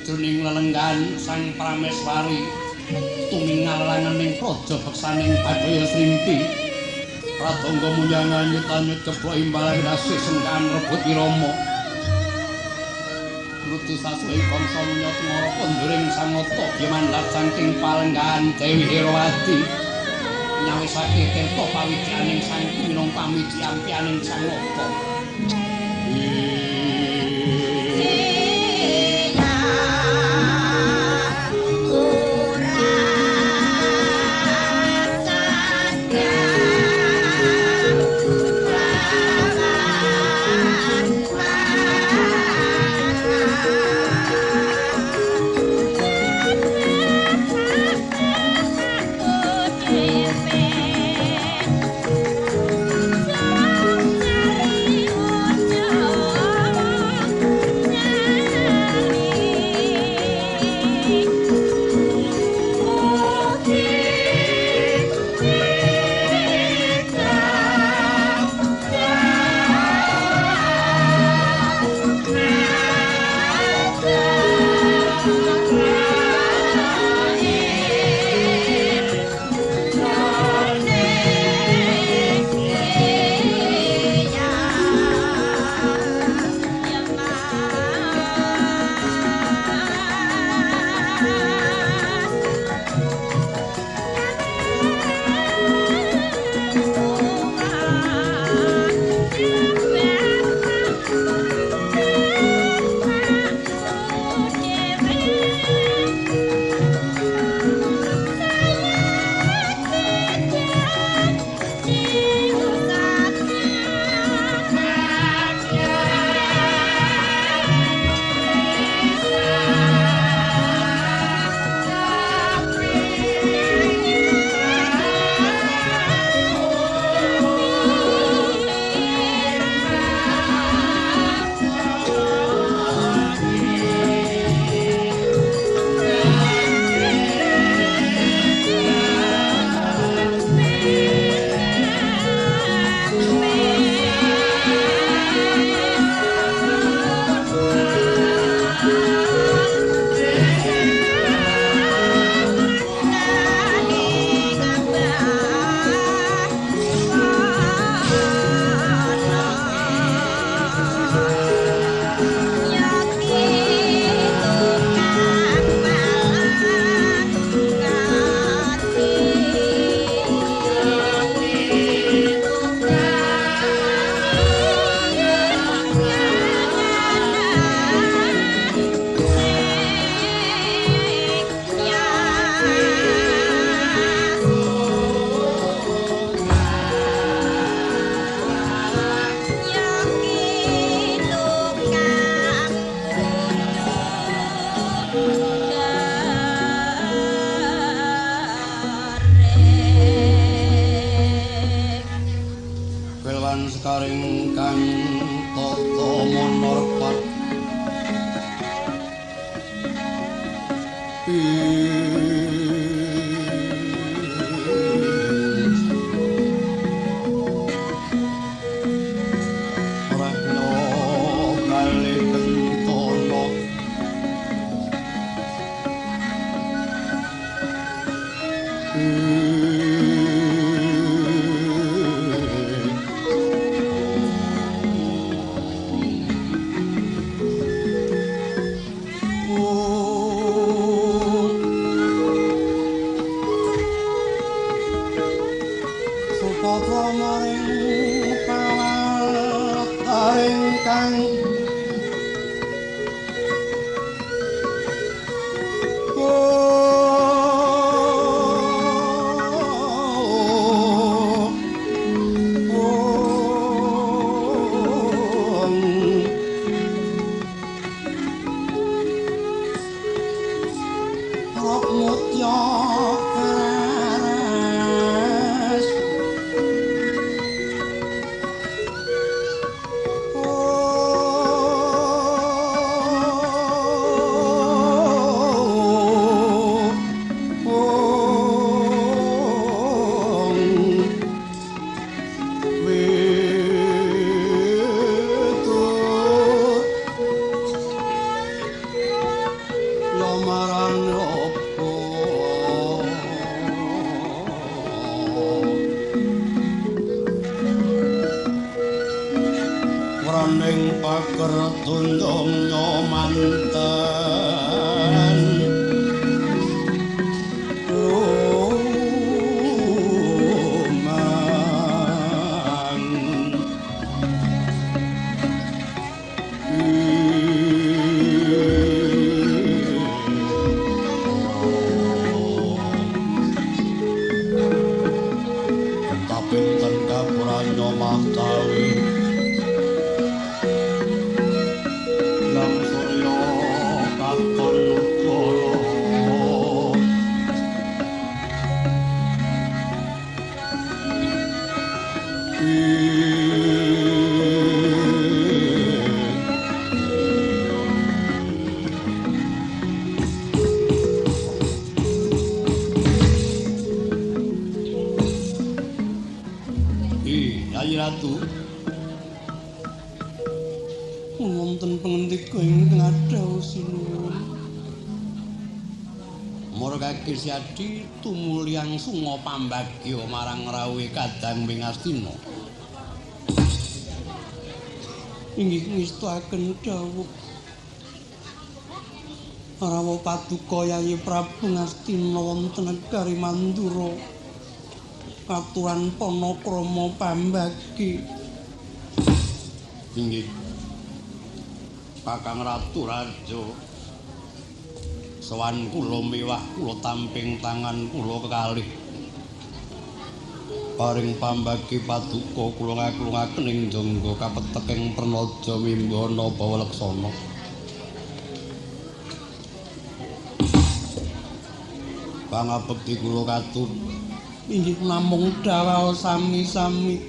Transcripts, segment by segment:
Jroning lelenggan Sang Prameswari tumingal langening praja beksaning Bathaya Srimpi. Pratangga munyangan nyut-anyut ceplok imbalan kasih sengkan rebut wirama. Nutu sasuwe kangsa menyot ngara konduring sangata bimandhat saking palenggahan Dewi Herawati. Nyawisake tirta pawijaning sang minangka pamiji ampianing sangata. Sekaring kang tata monorpat Ragna kali kentana Oh. Ing pager tundung manten lumang Kapinten kapuranya mahtawi Lang surya katon ukala Yayi Ratu, wonten pangendika ingkang adhawuh sinuwun. Murkake Siadi tumulyang sunga pambagya marang rawuhe Kadang Wingastina. Inggih ngestakaken dawuh. Rawuh paduka Yayi Prabu Ngastina wonten negari Mandura. Katuran panakrama pambagi. Inggih. Kakang Ratu Raja, sowan kula miwah kula tamping tangan kula kekalih. Paring pambagi paduka kula ngaklungaken ing jangga kapeteking pranaja wimbana bawa leksana. Pangabekti kula katur inggih namung dawuh sami-sami.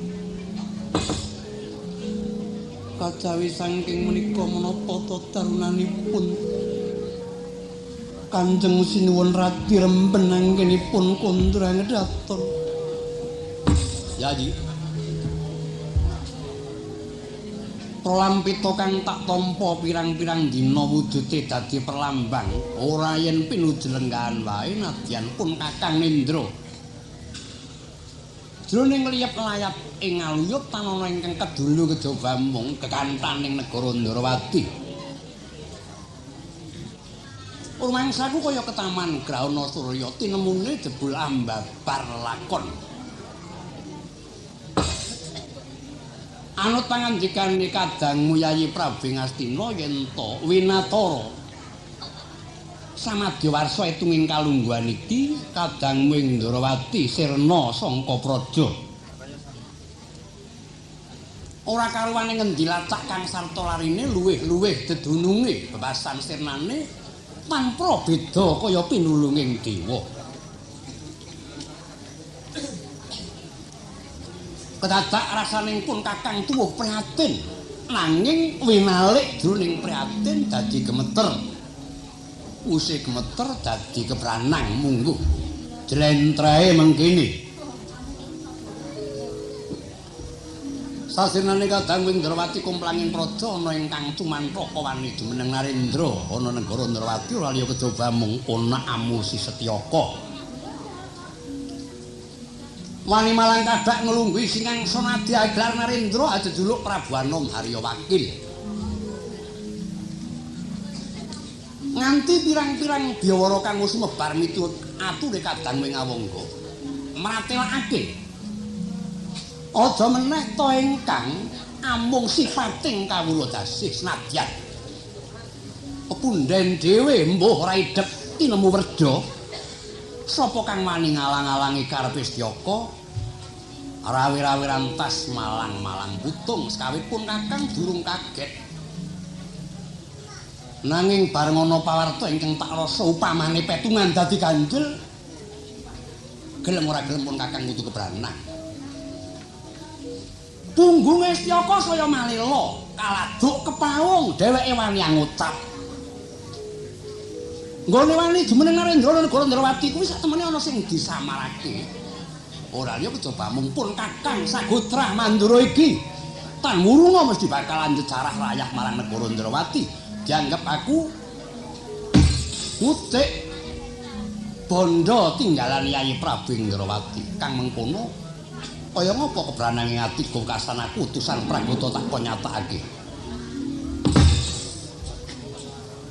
Kajawi saking menika menapa tetarunanipun Kanjeng Sinuwun Radi Remben anggenipun kondrang daton. Yayi, pralampita kang tak tampa pirang-pirang dina wujude dadi perlambang ora yen pinuju lenggahan wae nadyan pun Kakang Nindra. Jroning liyep layap ing aluyup tanana ingkang kedulu kejaba mung kekantaning negara Ndrawati. Rumangsaku kaya ketaman grahana surya tinemune jebul ambabar lakon. Anut pangandikane kadangmu Yayi Prabu Ngastina yen to winatara samadya warsa etunging kalungguhan iki kadangmu ing Ndrawati sirna sangka praja. Ora karuwane ngendi lacak kang sarta larine luwih-luwih dedununge bebasan sirnane tanpa beda kaya pinulunging dewa. Kedadak rasaning pun Kakang tuwuh prihatin, nanging winalik jroning prihatin dadi gemeter. Use gemeter dadi kepranang mungguh jlentrehe mengkene. Sasirnane Kadang Windrawati kumplanging praja ana ingkang cumanthaka wani jumeneng Narendra ana negara Ndrawati ora liya kejaba mung Konak Amusi Setyaka. Wani malang kadak nglungguhi singangsa nadya gelar Narendra ajejuluk Prabu Anom Harya Wakil. Nganti pirang-pirang biawara kang sumebar miturut ature Kadang Wingawangga mratelakake aja meneh ta ingkang amung sifating kawula dasih senadyan pepundhen dhewe mbuh ora idhep tinemu werda. Sapa kang wani ngalang-alangi karepe Setyaka? Rawi-rawi rantas malang-malang putung sekawit pun Kakang durung kaget. Nanging bareng ana pawarta ingkang tak rasa upamane petungan dadi ganjel, gelem ora gelem pun Kakang kudu kebranang. Punggunge Setyaka saya malela, kaladuk kepawung dheweke wani ngucap. Nggone wani jumeneng Narendra negara Ndrawati kuwi sak temene ana sing disamarake. Ora liya kejaba mung pun Kakang Sagotra Mandura iki tan wurunga mesti bakal lanjut carah rayah marang negara Ndrawati. Dianggep aku ngutik bondo tinggalan Yayi Prabu Ndrawati. Kang mengkono kaya ngapa kebranange ati gongkasan aku utusan Pragota tak kon nyatakake.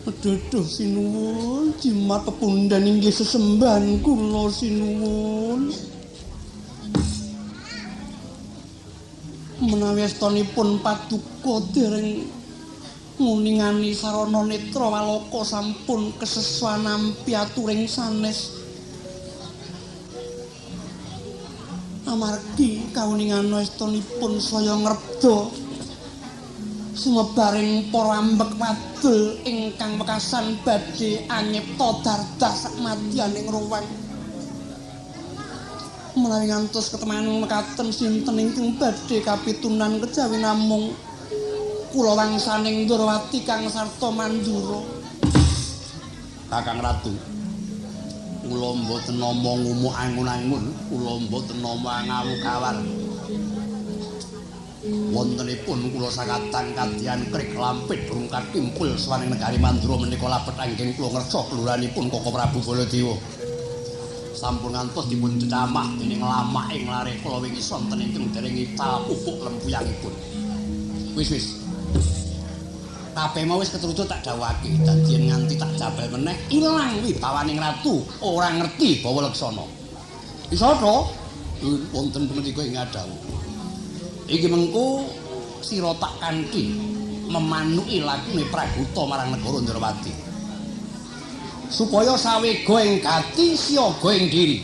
Aduh sinuwun, jimat pepundhen inggih sesembahan kula sinuwun. Menawi astanipun paduka dereng nguningani sarana netra waloka sampun kesesuan nampi aturing sanes. Amargi kauningan astanipun saya ngrebda sumebaring para ambek wadul ingkang wekasan badhe anyipta dardah sakmadyaning ruweng. Menawi ngantos keteman mekaten sinten ingkang badhe kapitunan kejawi namung kula wangsaning Ndrawati kang sarta mandura. Kakang Ratu, kula mboten nampa ngumuk angun-angun, kula mboten nampa ngawuk-awar. Wontenipun kula sakatang kadian krik lampit durung katimpul sawaning negari Mandura menika labet anggen kula ngersa kelurahanipun Koko Prabu Baladewa. Sampun ngantos dipun cecamah dening lamak ing lare kula wingi sonten ingkang dereng ical pupuk lempuyangipun. Wis wis. Kabeh mau wis ketrucut tak dawuhake, dadi yen nganti tak jabel meneh ilang wibawaning ratu, ora ngerti bawa leksana. Iso to? Wonten punika ing dawuh. Iki mengko sira tak kanthi memanuki lakune Praguta marang negara Ndrawati. Supaya sawega ing gati siaga ing diri.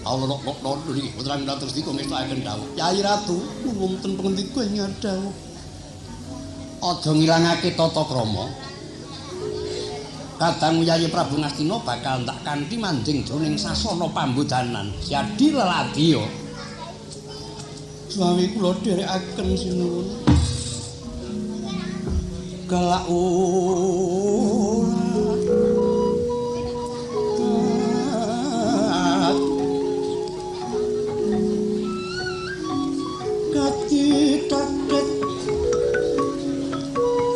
Allah kok niki putra terus dika ngestakaken dawuh. Yai Ratu, wonten pangendika ing dawuh. Aja ngilangake tata krama. Kadang Yayi Prabu Ngastina bakal ndak kanthi manjing jroning sasana pambudanan. Jadi leladiya. Suami kula dherekaken sinuwun. Galak ora gati taket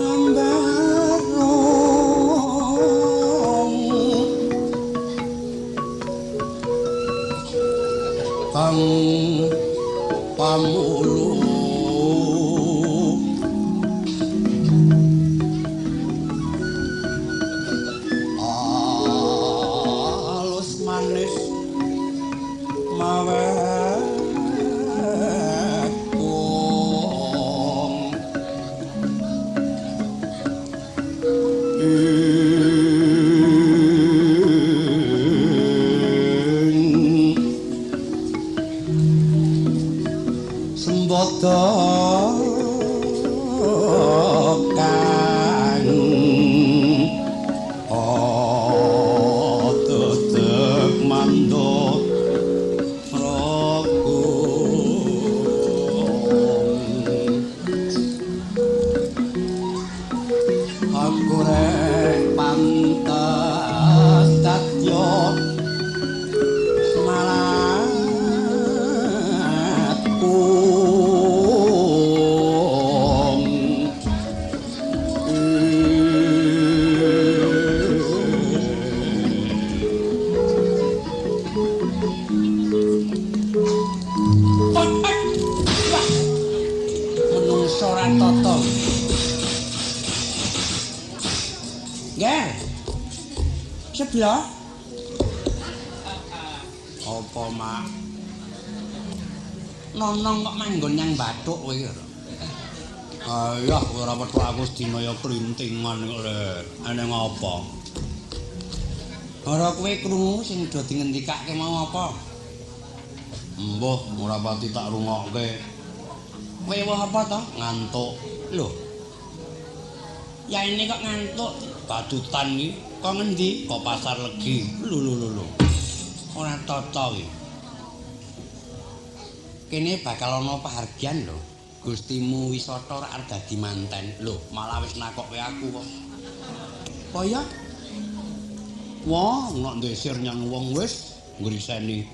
ambarong kang pamulu alus manis mawekung sembodo kang tetep mandor raga aku rek pantes dadya Sebelah. Apa, Mak? Nonong kok manggon nyang bathuk kowe iki lho. Ayah, ora wetuk aku sedina ya klintingan kok le. Eneng apa? Ora kowe krungu sing do dingendikake mau apa? Mbuh, ora pati tak rungokke. Kowe wah apa to? Ngantuk. Lho. Ya ini kok ngantuk badutan iki. Kok ngendi? Kok Pasar Legi. Lho lho lho lho. Ora tata iki. Kene bakal ana pahargyan lho. Gustimu Wisata ora arep dadi manten. Lho, malah wis nakokke aku kok. Kaya wah, nek ndesir nyang wong wis ngriseni.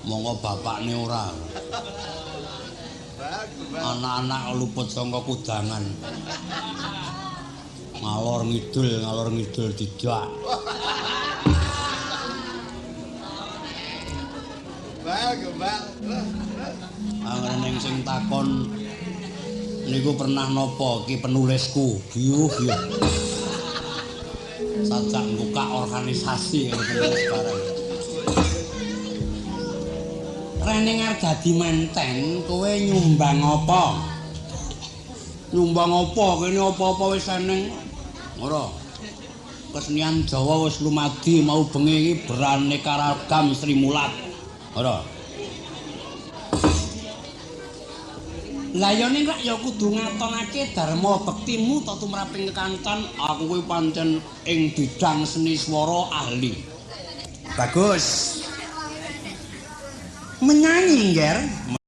Monggo bapakne ora. Anak-anak luput saka kudangan. Ngalor ngidul dijak. Gombal. Angger ning sing takon Niku pernah napa ki penulisku, giyuh giyuh. Sajak buka organisasi karo penulis barang. Rene ngarep dadi manten, kowe nyumbang apa? Nyumbang apa? Kene apa-apa wis eneng. Ora. Kesenian Jawa wis lumadi mau bengi iki beraneka ragam Sri Mulat. Ora. Lah ya ning rak ya kudu ngatonake dharma bektimu ta tumraping kekancan. Aku kuwi pancen ing bidang seni swara ahli. Bagus. Menyanyi, Ngger.